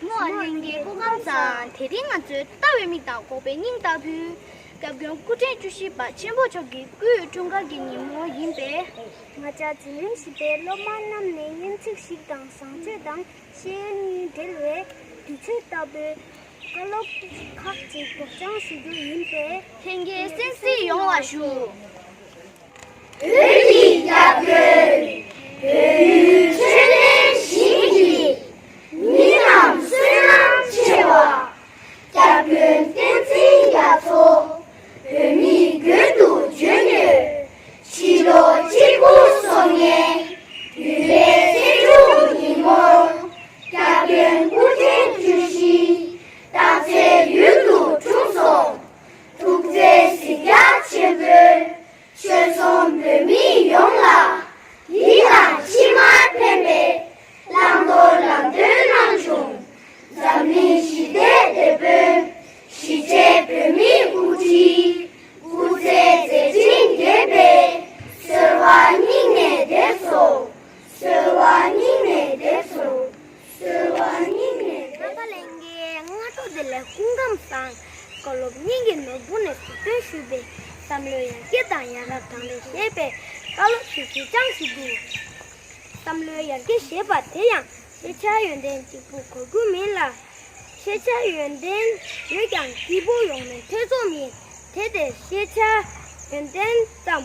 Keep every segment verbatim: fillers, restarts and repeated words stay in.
མོ་ཨ་ལེན་གྱི་སྐུ་ཁམས་བཟང་། དེ་རིང་ང་ཚོས་ལྟ་བའི་མིག་དང་འགོག་པའི་སྙིང་ལྟ་བུའི་སྐྱབས་མགོན་སྐུ་ཕྲེང་བཅུ་བཞི་པ་ཆེན་པོ་མཆོག་གི་སྐུའི་འཁྲུངས་སྐར་གྱི་ཉིན་མོ་ཡིན་པས། ང་བཅས་འཛིན་རིམ་བཞི་པའི་སློབ་མ་རྣམས་ནས་སྙན་ཚིག་ཞིག་དང་བཟང་སྤྱོད་དང་ཤེས་ཡོན་གཉིས་འབྲེལ་བའི་དུས་ཚོད་ལྟ་བུའི་བཀའ་སློབ་ཁག་ཅིག་སྒྲོག་སྦྱང་ཞུ་རྒྱུ་ཡིན་པས། ལྷན་རྒྱས་གསན་གཟིགས་ཡོང་བ་ཞུ། བོད་ཀྱི་སྐྱབས་མགོན། བོད་ཡུལ་ཆོས་ལྡན་ཞིང་གི་མི་རྣམས་བསོད་ནམས་ཆེ་བ། སྐྱབས་མགོན་བསྟན་འཛིན་རྒྱ་མཚོ། བོད་མིའི་མགོན་དུ་བརྗོད་ནུས། ཕྱི་ལོ་གཅིག་དགུ་སོ་ལྔའི་དུས་རབས་གསེར་ཁྲི་ཉིན་མོར། སྐྱབས་མགོན་སྐུ་ཕྲེང་བཅུ་བཞི་སྟག་འཚེར་ཡུལ་དུ་འཁྲུངས་སོང་། ཐུགས་བརྩེ་གཟིགས་རྒྱ་ཆེན་པོས། ཆོལ་གསུམ་བོད་མི་ཡོངས་ལ། འདི་དང་ཕྱི་མར་ཕན་པའི་བླང་དོར་ལམ་སྟོན་གནང་བྱུང་། འཛམ་གླིང་ཞི་བདེའི་དེད་དཔོན། གཞིས་བྱེས་བོད་མིའི་དབུ་ཁྲིད། སྐུ་ཚེ་མཛད་འཕྲིན་རྒྱས་པའི། གསོལ་བ་སྙིང་ནས་འདེབས་སོ། གསོལ་བ་སྙིང་ནས་འདེབས་སོ། གསོལ་བ་སྙིང་ནས་འདེབས་སོ། ལྷན་རྒྱས་སྔ་དྲོ་བདེ་ལེགས། སྐུ་ཁམས་བཟང་། བཀའ་སློབ་སྙིང་གི་ནོར་བུ་ནས་ཟུར་འདོན་ཞུས་པའི་བསམ་བློའི་ཡར་རྒྱས་དང་ཡ་རབས་དང་ལེན་ཞེས་པའི་བཀའ་སློབ་ཞིག་སྒྲོག་སྦྱང་ཞུ་རྒྱུ། བསམ་བློའི་ཡར་རྒྱས་ཞེས་པ་དེ་ཡང་ཤེས་བྱ་ཡོན་ཏན་གཅིག་པུ་གོ་རྒྱུ་མིན་ལ། ཤེས་བྱ་ཡོན་ཏན་ཡོད་ཀྱང་སྐྱིད་པོ་ཡོང་མིན་ཐེ་ཚོམ་ཡིན། དེ་དེ་ཤེས་བྱ་ཡོན་ཏན་ཙམ་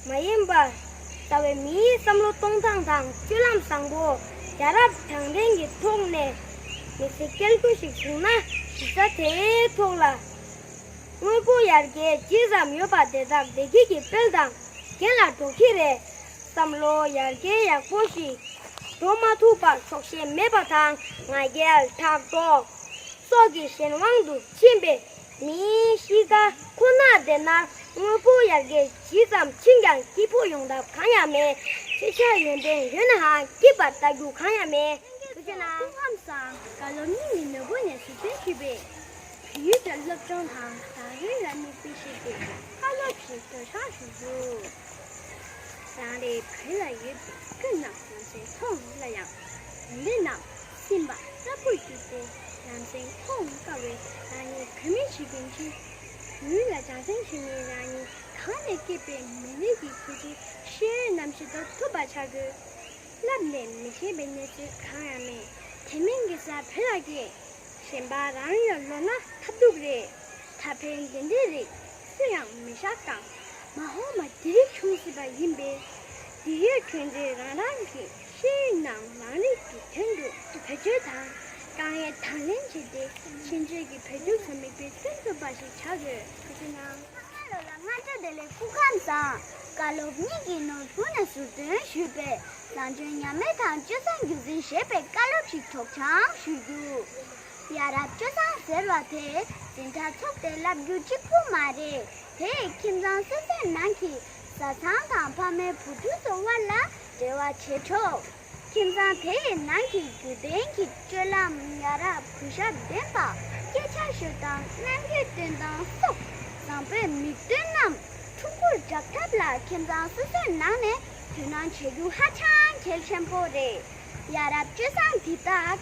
མ་ཡིན་པར། རྩ་བའི་མིའི་བསམ་བློ་གཏོང་སྟངས་དང་སྤྱོད་ལམ་བཟང་པོ། ཡ་རབས་དང་ལྡན་གྱི་ཐོག་ནས་མི་ཚེ་སྐྱེལ་རྒྱུ་ཞིག་བྱུང་ན། གཞི་རྩ་དེའི་ཐོག་ལ་དངོས་པོ་ཡར་རྒྱས་ཇི་ཙམ་ཡོད་པ་དེ་དག་བདེ་སྐྱིད་ཀྱི་དཔལ་དང་རྒྱན་ལ་འགྲོ་གི་རེད། བསམ་བློ་ཡར་རྒྱས་ཡག་པོ་ཞིག་འགྲོ་མ་ཐུབ་པར་ཆོག་ཤེས་མེད་པ་དང་། ང་རྒྱལ་ཕྲག་དོག་སོགས་ཀྱི་གཞན་དབང་དུ་ཕྱིན་པའི་མིའི་གཤིས་ཀ་ཁོ་ན། དེ་ན་དངོས་པོ་ཡར་རྒྱས་ཇི་ཙམ་ཕྱིན་ཀྱང་སྐྱིད་པོ་ཡོང་ཐབས་གང་ཡང་མེད། ཤེས་བྱ་ཡོན་ཏན་ཡོད་ནའང་སྐྱིད་པར་ལྟ་རྒྱུ་གང་ཡང་མེད། ཐུགས་རྗེ་གནང་། སྐུ་ཁམས་བཟང་། བཀའ་སློབ་སྙིང་གི་ནོར་བུ་ནས་ཟུར་འདོན་ཞུས་པའི། བོད་ཡིག་དང་སློབ་སྦྱོང་དང་། ད་རེས་རང་ཉིད་དཔེ་ཤེས་ཀྱི་བཀའ་སློབ་ཞིག་སྒྲོག་སྦྱང་ཞུ་རྒྱུ། རང་རེའི་བོད་ལ་ཡོད་པའི་སྐད་རྣམས་ལམ་སེང་མཐོང་སླ་ཡང་། ཡོན་ཏན་རྣམས་སེམས་པ་སླ་པོར་གྱུར་ཏེ་ལམ་སེང་མཐོང་དཀའ་བའི་རང་ཉིད་བོད་མི་ཞིག་ཡིན་ཕྱིན། བོད་ལ་སྦྱང་བརྩོན་བྱེད་མི་རང་ཉིད་གང་ནས་སྐྱེས་པའི་མི་རིགས་ཀྱི་ཁུ་ཚུར་ཤེས་ཡོན་རྣམ་བཞི་དོར་ཐུབ་པ་བྱ་དགོས། བསླབས་ནས་མི་ཤེས་པའི་གནས་ཚུལ་གང་ཡང་མེད། དེ་མིན་གྱི་ས་བོད་ལ་སྐྱེས། གཞན་པ་རང་ལ་ལོ་ན་ཐབས་སྡུག་རེད། ད་ཕན་དེ་འདྲའི་རིགས་སུ་ཡང་མི་བཞག་དང་། མ་འོངས་པ་དེ་རིགས་བྱུང་སྲིད་པ་ཡིན་པས། འདི་ཡོད་དོན་འདི་རང་རང་གི་ཤེས་ཡོན་ནང་རང་རིགས་ཀྱི་དོན་དུ་བེད་སྤྱོད་དང་། དཀའ་ངལ་དང་ལེན་བྱས་ཏེ་ཕྱིན་ཆད་ཀྱི་བོད་ཕྲུག་ཚོ་མིག་དཔེ་མཚོན་ཐུབ་པ་ཞིག་བྱ་དགོས། ཐུགས་རྗེ་གནང་། ལོ་ལ་སྔ་དྲོ་བདེ་ལེགས། སྐུ་ཁམས་བཟང་། བཀའ་སློབ་སྙིང་གི་ནོར་བུ་ནས་ཟུར་འདོན་ཞུས་པའི། བཟང་སྤྱོད་ཉམས་ལེན་དང་སྤྱོད་བཟང་རྒྱུན་འཛིན་ཞེས་པའི་བཀའ་སློབ་ཞིག་སྒྲོག་སྦྱང་ཞུ་རྒྱུ། ཡ་རབས་སྤྱོད་བཟང་ཟེར་བ་དེ་འཛིན་གྲྭ་ཚོགས་ཏེ་བསླབ་རྒྱུ་གཅིག་པུ་མ་རེད། དེས་ཁྱིམ་ཚང་སོ་སོའི་ནང་གི་བཟའ་ཚང་དང་ཕ་མའི་བུ་ཕྲུག་ཚོ་དབར་ལ་འབྲེལ་བ་བྱེད་ཆོག་ཁྱིམ་ཚང་དེ་ཡི་ནང་གི་རྒྱུན་ལྡན་གྱི་སྤྱོད་ལམ། ཡ་རབས་གུས་ཞབས་ལྡན་པ། སྐད་ཆ་ཤོད་སྟངས། རྣམ་འགྱུར་སྟོན་སྟངས་སོགས་བཟང་པོའི་མིག་སྟོན་རྣམས་ཕྲུ་གུར་འཇགས་ཐབས་ལ་ཁྱིམ་ཚང་སོ་སོའི་ནང་ནས་དོ་སྣང་བྱེད་རྒྱུ་ཧ་ཅང་གལ་ཆེན་པོ་རེད། ཡ་རབས་སྤྱོད་བཟང་འདི་དག་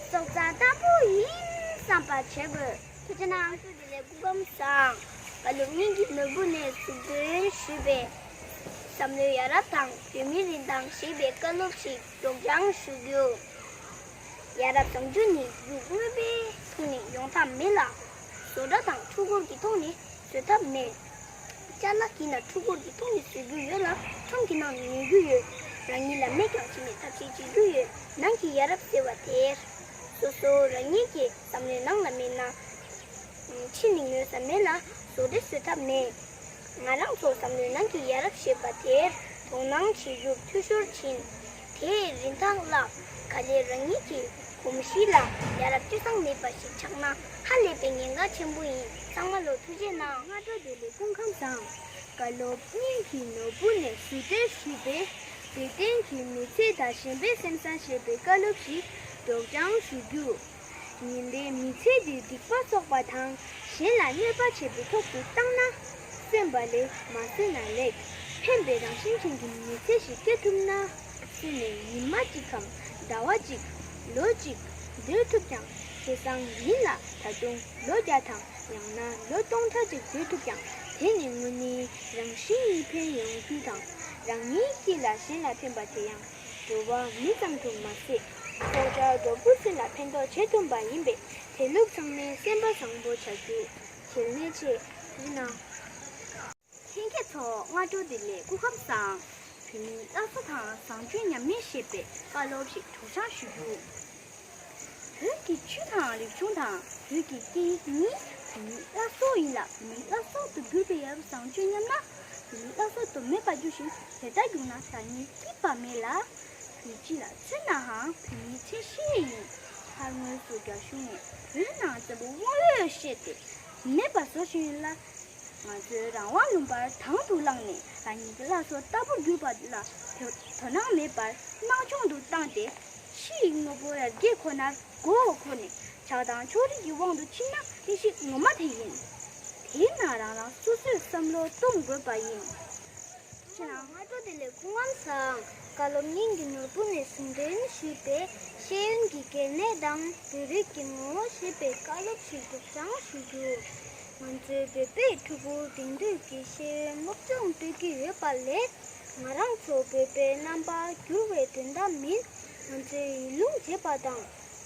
སྲོག་རྩ་བརྟན་པོ་ཡིན་བསམ་པ་བྱེད་དགོས། ཐུགས་རྗེ་གནང་། བདེ་ལེགས། སྐུ་ཁམས་བཟང་། བཀའ་སློབ་སྙིང་གི་ནོར་བུ་ནས་ཟུར་འདོན་ཞུས་པའི། བསམ་བློའི་ཡ་རབས་དང་བོད་མིའི་རིན་ཐང་ཞེས་པའི་བཀའ་སློབ་ཞིག་སྒྲོག་སྦྱང་ཞུ་རྒྱུ། ཡ་རབས་བཟང་སྤྱོད་ནི་རྒྱུ་དངོས་པོའི་ཐོག་ནས་ཡོང་ཐབས་མེད་ལ། བཟོ་གྲྭ་དང་ཕྲུ་གུར་གྱི་ཐོག་ནས་བཟོ་ཐབས་མེད། ཅ་ལག་གིས་ན་ཕྲུ་གུར་གྱི་ཐོག་ནས་བཟོ་རྒྱུ་ཡོད་ལ། ཁྲོམ་གྱི་ནང་ནས་ཉོ་རྒྱུ་ཡོད། རང་ཉིད་ལ་མེད་ཀྱང་ཕྱི་ནས་ཐབས་ཤེས་བྱེད་རྒྱུ་ཡོད། ནང་གི་ཡ་རབས་ཟེར་བ་དེར། སོ་སོ་རང་ཉིད་ཀྱི་བསམ་བློའི་ནང་ལ་མེད་ན། ཕྱི་ནས་ཉོས་ས་མེད་ལ་བཟོ་གྲྭས་བཟོ་ཐབས་མེད། ང་རང་ཚོ་བསམ་བློའི་ནང་གི་ཡ་རབས་ཞེས་པ་དེར་དོ་སྣང་བྱེད་རྒྱུར་འཐུས་ཤོར་ཕྱིན། དེའི་རིན་ཐང་བརླག། ག་ལེར་རང་ཉིད་ཀྱི་གོམས་གཤིས་ལ་ཡ་རབས་སྤྱོད་བཟང་མེད་པ་ཞིག་ཆགས་ན་ཧ་ལས་པའི་ཉེན་ཁ་ཆེན་པོ་ཡིན། ཚང་མ་ལོ་ཐུགས་རྗེ་གནང་། སྔ་དྲོ་བདེ་ལེགས། སྐུ་ཁམས་བཟང་། བཀའ་སློབ་སྙིང་གི་ནོར་བུ་ནས་ཟུར་འདོན་ཞུས་པའི། འཇིག་རྟེན་གྱི་མི་ཚེ་དང་གཞན་ཕན་སེམས་བཟང་ཞེས་པའི་བཀའ་སློབ་ཞིག་སྒྲོག་སྦྱང་ཞུ་རྒྱུ། ཉིན་རེའི་མི་ཚེ་འདི་སྡིག་པ་གསོག་པ་དང་གཞན་ལ་གནོད་པ་བྱེད་པའི་ཐོག་ཏུ་བཏང་ན། གསོན་པ་ལས་མ་གསོན་ན་ལེགས། ཕན་པའི་རང་བཞིན་ཅན་གྱི་མི་ཚེ་ཞིག་སྐྱེལ་ཐུབ་ན། གསོན་ནས་ཉི་མ་གཅིག་གམ་ཟླ་བ་གཅིག་ལོ་གཅིག་སྡོད་ཐུབ་ཀྱང་། བྱས་ཙང་ཡིན་ལ་ད་དུང་ལོ་བརྒྱ་དང་ཡང་ན་ལོ་སྟོང་ཕྲག་གཅིག་སྡོད་ཐུབ་ཀྱང་། དེ་ནི་དངོས་གནས་རང་བཞིན་གྱིས་ཕན་ཡོང་རྒྱུ་དང་། རང་ཉིད་སྐྱིད་ལ་གཞན་ལ་ཕན་པ་དེ་ཡང་འགྲོ་བ་མི་ཙམ་དུ་མ་ཟད། སྲོག་ཆགས་འབྲོག་ཕྲུག་ཚུན་ལ་ཕན་ཐོགས་བྱེད་ཐུབ་པ་ཡིན་པས། དེ་ལུགས་ཚང་མས་སེམས་པ་བཟང་པོ་བྱ་རྒྱུ་གལ་གནད་ཆེ། ཡིན་ནའང་། ལྷན་རྒྱས་ཚོ། སྔ་དྲོ་བདེ་ལེགས། སྐུ་ཁམས་བཟང་། བོད་མིའི་བླ་གཟའ་དང་བཟང་སྤྱོད་ཉམས་ལེན་ཞེས་པའི་བཀའ་སློབ་ཞིག་སྒྲོག་སྦྱང་ཞུ་རྒྱུ། བོད་ཀྱི་ཆོས་དང་རིག་གཞུང་དང་བོད་ཀྱི་སྐད་ཡིག་ནི་བོད་མིའི་བླ་སྲོག་ཡིན་ལ། བོད་མིའི་བླ་སྲོག་ཏུ་གྱུར་པའི་ཡ་རབས་བཟང་སྤྱོད་ཉམས་ལེན་བོད་མིའི་བླ་སྲོག་ཏུ་མེད་པར་འགྱུར་ཞིང་། དེ་ལྟར་གྱུར་ན་ད་ངས་སྐྱིད་པ་མེད་ལ། བོད་སྤྱི་ལ་མཚོན་ནའང་བོད་མིའི་མཚན་ཤས་ཡིན། ཕར་ངོས་སུ་རྒྱ་གཞུང་ནས་བོད་ནང་བཙན་པོ་དབང་ཡོད་བཤད་དེ་མེད་པར་བཟོ་བཞིན་ཡོད་ལ། ང་ཚོའི་རང་དབང་ལུང་པར་དང་དུ་བླངས་ནས་རང་ཉིད་ཀྱི་བླ་སྲོག་ལྟ་བུར་གྱུར་པ་ལ་དོ་དོ་སྣང་མེད་པར་སྣང་ཆུང་དུ་བཏང་སྟེ། ཕྱི་ཡི་དངོས་པོ་ཡར་རྒྱས་ཁོ་ནར་མགོ་བོ་འཁོར་ནས་ཆགས་སྡང་ཕྱོགས་རིས་ཀྱི་དབང་དུ་ཕྱིན་ན་བདེ་སྐྱིད་ངོ་མ་དེ་ཡིན། དེས་ན་རང་རང་སོ་སོས་བསམ་བློ་གཏོང་དགོས་པ་ཡིན། ཁྱེད་རང་སྔ་དྲོ་བདེ་ལེགས། སྐུ་ཁམས་བཟང་། བཀའ་སློབ་སྙིང་གི་ནོར་བུ་ནས་ཟུང་འབྲེལ་ཞུས་པའི་ཤེས་ཡོན་གྱི་གལ་གནད་དང་བོད་རིགས་ཀྱི་ངོ་བོ་ཞེས་པའི་བཀའ་སློབ་ཞིག་སྒྲོག་སྦྱང་ཞུ་རྒྱུ། ང་ཚོའི་བོད་པའི་ཕྲུ་གུ་དེང་དུས་ཀྱི་ཤེས་ཡོན་སློབ་སྦྱོང་སྤྲོད་ཀྱི་ཡོད་པ་ལས། ང་རང་ཚོ་བོད་པའི་རྣམ་པ་འགྱུར་བའི་དོན་དག་མིན། ང་ཚོས་ཡིད་ལྷུང་བྱེད་པ་དང་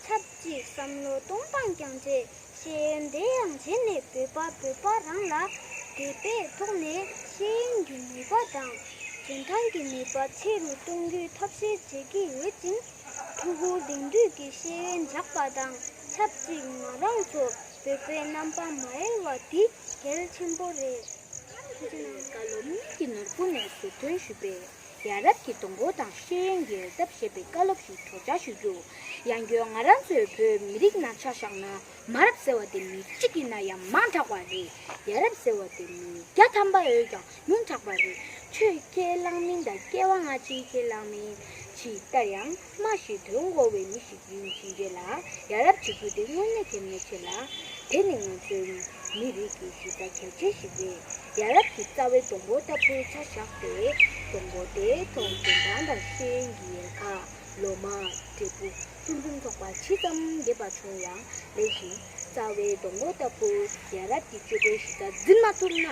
ཆབས་ཅིག་བསམ་བློ་གཏོང་སྟངས་ཀྱང་བྱེད། ཤེས་ཡོན་དེ་ཡང་བྱས་ནས་བོད་པ་བོད་པ་རང་ལ་དད་པའི་ཐོག་ནས་ཤེས་ཡོན་གྱི་ནུས་པ་དང་འཇོན་ཐང་གི་ནུས་པ་ཆེ་རུ་གཏོང་རྒྱུའི་ཐབས་ཤེས་བྱེད་ཀྱི་ཡོད་ཅིང་། ཕྲུ་གུར་དེང་དུས་ཀྱི་ཤེས་ཡོན་འཇགས་པ་དང་ཆབས་ཅིག་ང་རང་ཚོ་བོད་པའི་རྣམ་པ་མ་ཡལ་བ་དེ་གལ་ཆེན་པོ་རེད། ཐུགས་རྗེ་གནང་། བཀའ་སློབ་སྙིང་གི་ནོར་བུ་ནས་ཟུར་འདོན་ཞུས་པའི་ཡ་རབས་ཀྱི་གདོང་པོ་དང་ཤེས་ཡོན་གྱི་འོད་ཚབ་ཞེས་པའི་བཀའ་སློབ་ཞིག་སྒྲོག་སྦྱང་ཞུ་རྒྱུ། ཡང་སྒོས་ང་རང་ཚོའི་བོད་མི་རིགས་ནང་ཆ་བཞག་ན། མ་རབས་ཟེར་བ་དེ་མི་གཅིག་ཡིན་ན་ཡང་མང་དྲགས་པ་རེད། ཡ་རབས་ཟེར་བ་དེ་མི་བརྒྱ་ཐམ་པ་ཡོད་ཀྱང་ཉུང་དྲགས་པ་རེད། ཆོས་ཁས་བླངས་མིན་དང་སྐྱེ་བ་སྔ་ཕྱི་ཁས་བླངས་མིན་ཇི་ལྟར་ཡང་སྨྲ་ཞིང་དོན་གོ་བའི་མི་ཞིག་ཡིན་ཕྱིན་ཆད་ལ་ཡ་རབས་བྱེད་རྒྱུ་དེ་དངོས་གནས་གལ་གནད་ཆེ་ལ། དེ་ནི་ང་ཚོའི་མི་རིགས་ཀྱི་གཞི་རྩ་གལ་ཆེ་ཞིག་རེད། ཡ་རབས་ཀྱི་རྩ་བའི་སྡོང་པོ་ལྟ་བུར་ཆ་བཞག་སྟེ། སྡོང་པོ་དེའི་ཐོག་འཇོན་ཐང་དང་ཤེས་ཡོན་གྱི་ཡལ་ག་ལོ་མ། འབྲས་བུ། ཕུན་སུམ་ཚོགས་པ་ཇི་ཙམ་རྒྱས་པ་བྱུང་ཡང་ལེགས་ཤིང་། རྩ་བའི་སྡོང་པོ་ལྟ་བུར་ཡ་རབས་ཀྱི་སྤྱོད་པའི་གཞི་རྩ་འཛིན་མ་ཐུབ་ན།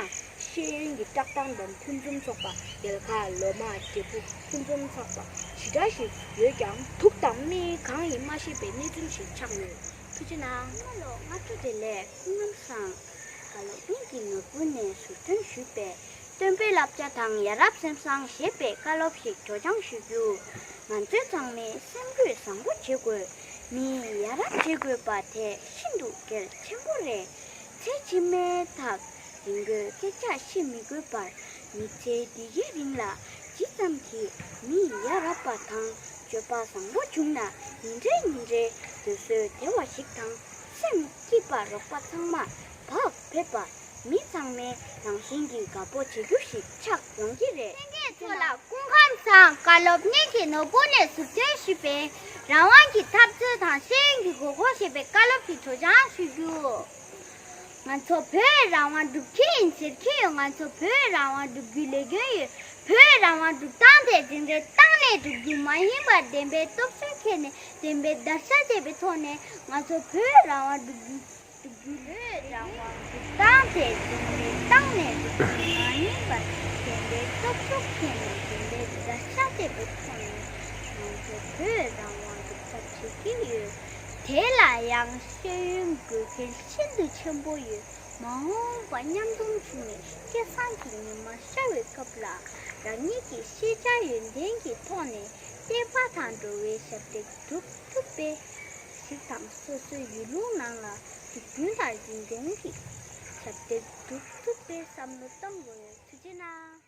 ཤེས་ཡོན་གྱི་བཀྲག་མདངས་དང་ཕུན་སུམ་ཚོགས་པ་ཡལ་ག་ལོ་མ། འབྲས་བུ་ཕུན་སུམ་ཚོགས་པ་ཇི་འདྲ་ཞིག་ཡོད་ཀྱང་དུག་དང་སྨན་གང་ཡིན་མ་ཤེས་པའི་གནས་ཚུལ་ཞིག་ཆགས་ཡོད། ཐུགས་རྗེ་གནང་། རྣམ་པ་ལོ་སྔ་དྲོ་བདེ་ལེགས། སྐུ་ཁམས་བཟང་། བཀའ་སློབ་སྙིང་གི་ནོར་བུ་ནས་ཟུར་འདོན་ཞུས་པའི། སྟོན་པའི་བསླབ་བྱ་དང་ཡ་རབས་སེམས་བཟང་ཞེས་པའི་བཀའ་སློབ་ཞིག་སྒྲོག་སྦྱང་ཞུ་རྒྱུ། ང་ཚོས་ཚང་མས་སེམས་ཁུར་བཟང་པོ་བྱེད་དགོས། མིས་ཡ་རབས་བྱེད་དགོས་པ་དེ་ཤིན་ཏུ་གལ་ཆེན་པོ་རེད། ཚེ་ཕྱི་མའི་ཐབས་རིང་པོའི་སྐད་ཆ་བཤད་མི་དགོས་པར་མི་ཚེ་འདི་གའི་རིང་ལ་ཇི་ཙམ་གྱིས་མི་ཡ་རབས་པ་དང་སྤྱོད་པ་བཟང་པོ་བྱུང་ན་ཉིན་རེ་ཉིན་རེ་དུས་ཚོད་བདེ་བ་ཞིག་དང་སེམས་སྐྱིད་པ་རོགས་པ་ཚང་མ་བག་ཕེབས་པ། མི་ཚང་མས་རང་བཞིན་གྱིས་དགའ་པོ་བྱེད་རྒྱུ་ཞིག་ཆགས་ཡོང་གི་རེད། ལྷན་རྒྱས་ཚོ་ལ་སྐུ་ཁམས་བཟང་། བཀའ་སློབ་སྙིང་གི་ནོར་བུ་ནས་ཟུར་འདོན་ཞུས་པའི་རང་དབང་གི་འཐབ་རྩོད་དང་ཤེས་ཡོན་གྱི་དགོས་མཁོ་ཞེས་པའི་བཀའ་སློབ་ཀྱི་སྒྲོག་སྦྱང་ཞུ་རྒྱུ། ང་ཚོ་བོད་རང་དབང་སྒྲུབ་ཀྱི་ཡིན་ཟེར་གྱི་ཡོད། ང་ཚོ་བོད་རང་དབང་སྒྲུབ་རྒྱུའི་ལས་འགན་ཡོད། བོད་རང་དབང་སྒྲུབ་སྟངས་དེ་འཛིང་རེས་བཏང་ནས་སྒྲུབ་རྒྱུ་མ་ཡིན་པར་བདེན་པའི་སྟོབས་ཤུགས་འཁྱེར་ནས་བདེན་པའི་བརྡར་ཤ་བཅད་པའི་ཐོག་ནས་ང་ཚོ་བོད་རང་དབང་སྒྲུབ་རྒྱུ། བོད་རང་དབང་སྒྲུབ་སྟངས་དེ་འཛིང་རེས་བཏང་ནས་སྒྲུབ་རྒྱུ་མ་ཡིན་པར་བདེན་པའི་སྟོབས་ཤུགས་འཁྱེར་ནས་བདེན་པའི་བརྡར་ཤ་བཅད་པའི་ཐོག་ནས་ང་ཚོ་བོད་རང་དབང་སྒྲུབ་ཐབས་བྱེད་ཀྱི་ཡོད། དེ་ལ་ཡང་ཤེས་ཡོན་དགོས་གལ་ཤིན་ཏུ་ཆེན་པོ་ཡོད། མ་འོངས་པ་མཉམ་འཛོམས་བྱུང་ནས་སྐལ་བཟང་གི་ཉི་མ་ཤར་བའི་སྐབས་ལ་རང་ཉིད་ཀྱི་ཤེས་བྱ་ཡོན་ཏན་གྱི་ཐོག་ནས་བསྟན་པ་དང་འགྲོ་བའི་ཞབས་འདེགས་སྒྲུབ་ཐུབ་པའི་ཞིག་དང་། སོ་སོའི་ཡུལ་ལུང་ནང་ལ་འཛུགས་སྐྲུན་དང་རྒྱུན་ལྡན་གྱི་ཞབས་འདེགས་སྒྲུབ་ཐུབ་པའི་བསམ་བློ་གཏོང་དགོས། ཐུགས་རྗེ་གནང་།